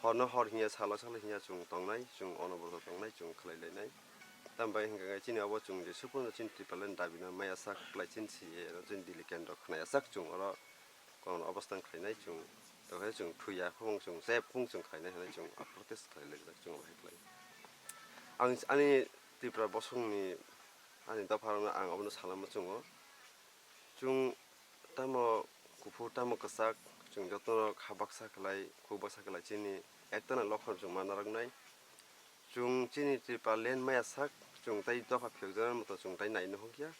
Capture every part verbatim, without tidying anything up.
Horno hor hinya, salo salo hinya chwng tongnai, chwng onoborto tongnai, chwng khlai lainai. Tambai hwnkha khe chini obo chwng jesuk phano chini Tipraland dabi no maya sak khlai chini C A A no chini Delhi kendro khwnaya sak chwng oro kono obostan khlainai chwng, tokhe chwng thwiya phung chwng chep phung chwng khlainai hinwi chwng protest khlai laijak chwng obo hai khlai. Ang ani Tripura bosongni ani dopharokno ang obono salama chwngo. Chwng tamo kuphur tamo kwchak, chwng jotono kha baksa khlai, khuk baksa khlai chini ektana lokhor chwng ma narwknai. Chwng chini Tripura land maya sak, chwng tai dopha phiyokjaknai moto chwng tai nai nuhukya.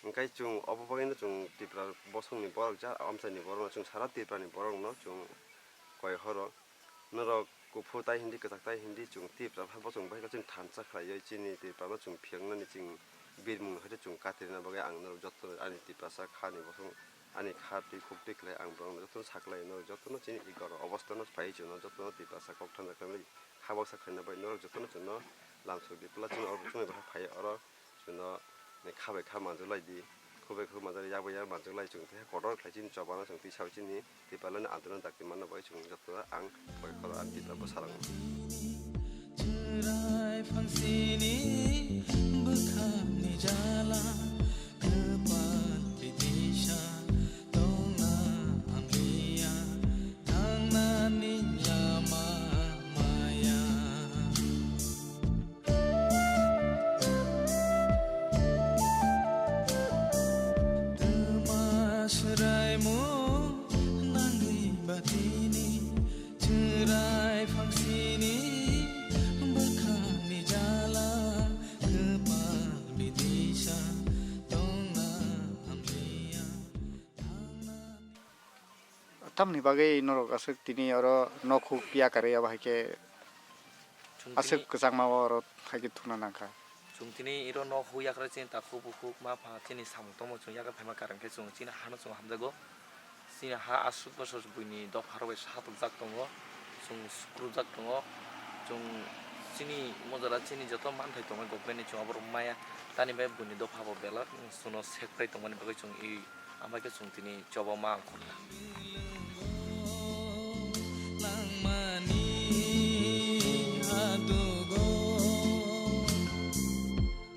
Hwnkhe chwng obo bagwino chwng Tripura bosongni borok ja, amchaini borokno chwng sara Tripurani borokno chwng koi horo. Norok kuphur tai hindi, kwchak tai hindi, chwng Tripura pha bo chwng bai khe chwng thansa khlaiwi chini Tripura no chwng phiyoknani chwng birmung no hai chwng katirina bagwi ang norok joto ani Tiprasa khani bosong ani kha twi khuk twi khlai ang borok no jotono saklai norok jotono chini igor obostha no phai chwngno jotono Tiprasa kok thansa khlai kha baksa khlaina bai norok jotono chwngno lamsok di pla chwngno oro chwngno bai phai oro. Chwngno kha bai kha manjak lai di, khuk bai khuk manjak lai, yak bai yak manjak lai, chwng tei kotor khlai chini choba no chwng twi saui chini tei palani andolon dakti manna bai chwng joto ang koi khoro ang tei tabuk salango. Chwrai phangsini bwkhakni jala, kwpal bidisa tongna hamliya, thangnani lama maya. Twma swraimu nangwi batini, chwrai phangsini bwkhakni jala, kwpal bidisa tongna hamliya. Tamni bagwi norok aswk tini oro nok huk yakarwi abo hai khe Chwng aswk tini, kwchangma o oro hai khe thungna nangkha. Chwng tini iro nok huk yakarwi chini takhuk bukhuk ma pha chini samung tongmo chwng yakarwi phaima karang khe chwng chini hano chwng hamjago. Chini ha aswk bwswk buini dopha rok bai satokjak tongo, chwng sukrubjak tongo. Chwng chini mojora chini joto manthai tongo government ni chwng aborok maya tani bai buini dopha bo belak chwngno sekpai tongmani bagwi chwng i Ama khe chwng tini choba ma ang khorna. Langmani adugo.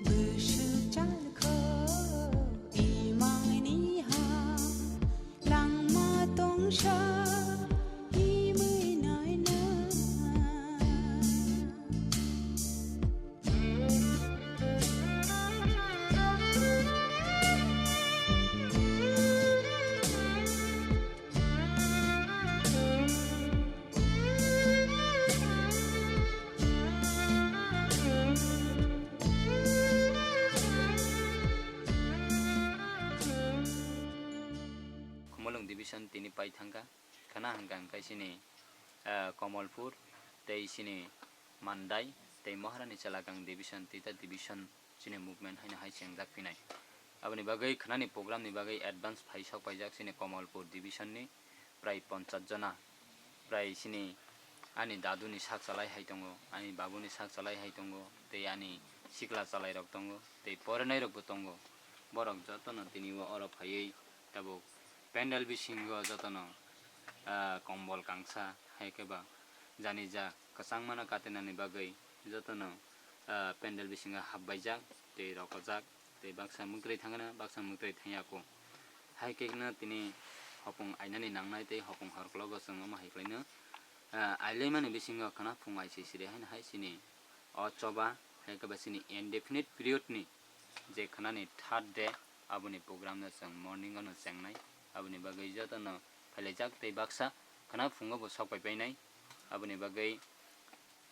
Bwswk chalkho imangni ha, langma tongsa imwi naina. Khumulwng division tini pai thangkha, khwna hwnkha hwnkhe chini, ah, Komolpur tei chini Mandai tei Maharani Chalakang division, Tita division chini movement haino hai chengjak phinai. Aboni bagwi khwnani program ni bagwi advance phai sok paijak chini Komolpur division ni prai ponchas jona, prai chini ani dadu ni sak chalai hai tongo, ani babu ni sak chalai hai tongo, tei ani sikla chalai rok tongo, tei porenai rok bo tongo. Borok jotono tini o oro phaiwi tabuk pandal bisingo jotono, ah, kombol kangsa hai khe ba jani ja kwchangmano katinani bagwi jotono, ah, pandal bisingo hapbaijak tei rokojak tei baksa mwktwi thangna baksa mwktwi thangya kho. Hai khe no tini hopung ainani nangnai tei hopung horklogo chwng omo hai khlaino, ah, ailaimani bisingo khwna phung aisisiri haino hai chini o choba hai khe ba chini indefinite period ni je khwnani third day, aboni program no chwng morning o no chengnai, aboni bagwi jotono phailaijak tei baksa khwna phungo bo sok pai painai. Aboni bagwi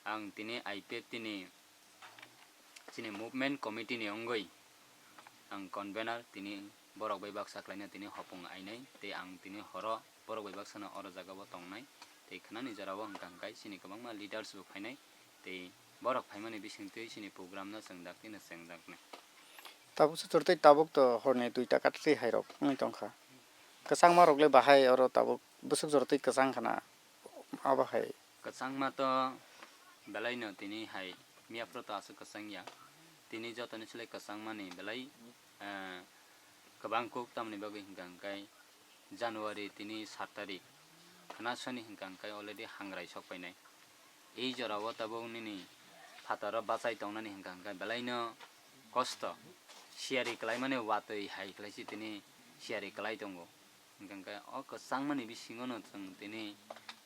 ang tini I P F T ni chini movement committee ni wngwi ang convener, tini borok bai baksa khlaina tini hopung ainai tei ang tini horo borok bai baksa no oro jaga o tongnai tei khwnani jora o hwnkha hwnkhe chini kwbangma leaders bo phainai. Tei borok phaimani bisingtwi chini program no chwng dakti no chengjaknai. Tabuk se chwrwtwi tabuk to horni duita katwi hai rok wngwi tongkha. Kwchangma rok le bahai oro tabuk bwswk chwrwtwi kwchang khna abo hai. Kwchangma to belai no tini hai miya phuru to aswk kwchang ya. Tini jotoni chwlai kwchangmani belai, eh, kwbang kuk tamni bagwi hwnkha hwnkhe January tini sat tarik. nasoni hwnkha hwnkhe already hangrai sok painai. Ei jorao tabuk nini phataro bachai tongnani hwnkha hwnkhe belaino kosto siyari kwlaimani watwi hai khlai se tini siyari kwlai tongo. Hwnkha hwnkhe o kwchangmani bisingono chwng tini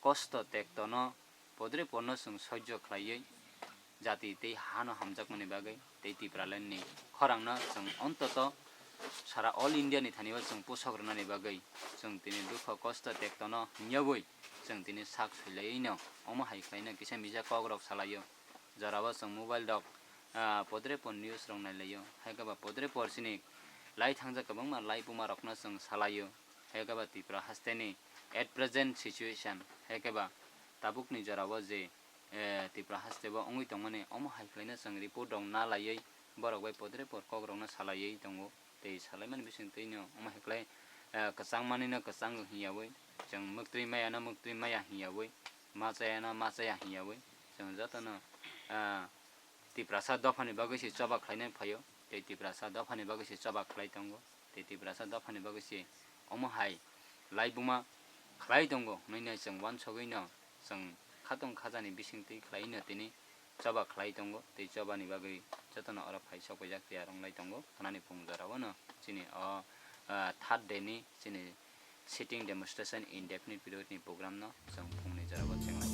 kosto tektono podre porno chwng soijo khlaiwi jati tei hano hamjakmani bagwi tei Tipralandni khorangno chwng ontoto sara all Indiani thani o chwng pusok rwnani bagwi chwng tini dukho kosto tektono hwnyawi chwng tini sak soilaiwi no omo hai khlaino kisa misa kokrok salaio. Jorao chwng mobile rok, ah, podre por news rok nailaio, hai khe ba podre por chini lai thangjak kwbangma lai buma rokno chwng salaio, hai khe ba Tripura hasteni at present situation, hai khe ba tabukni jorao je, eh, Tripura hasteo wngwi tongmani omo hai khlaino chwng report rok na laiwi borok bai podre por kok rokno salaiwi tongo. Tei salaimani bising twi no omo hai khlai, eh, kwchang manwi no kwchang hwnyawi, chwng mwktwi maya no mwktwi maya hwnyawi, ma chaya no ma chaya hwnyawi, chwng jotono, ah, Tiprasa dophani bagwi se choba khlaina phaio, tei Tiprasa dophani bagwi se choba khlai tongo, tei Tiprasa dophani bagwi se omo hai lai buma khlai tongo hwnwi no chwng uansugwi no chwng khatong khajani bising twi khlai no tini choba khlai tongo, tei chobani bagwi jotono oro phai sok paijak tei arong lai tongo. Khnani phung jorao no chini o, ah, third day ni chini sitting demonstration indefinite period ni program no chwng phungni jorao chenglai.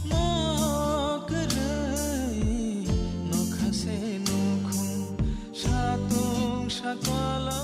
Nok rwi nokha se nukhung satung sakwala.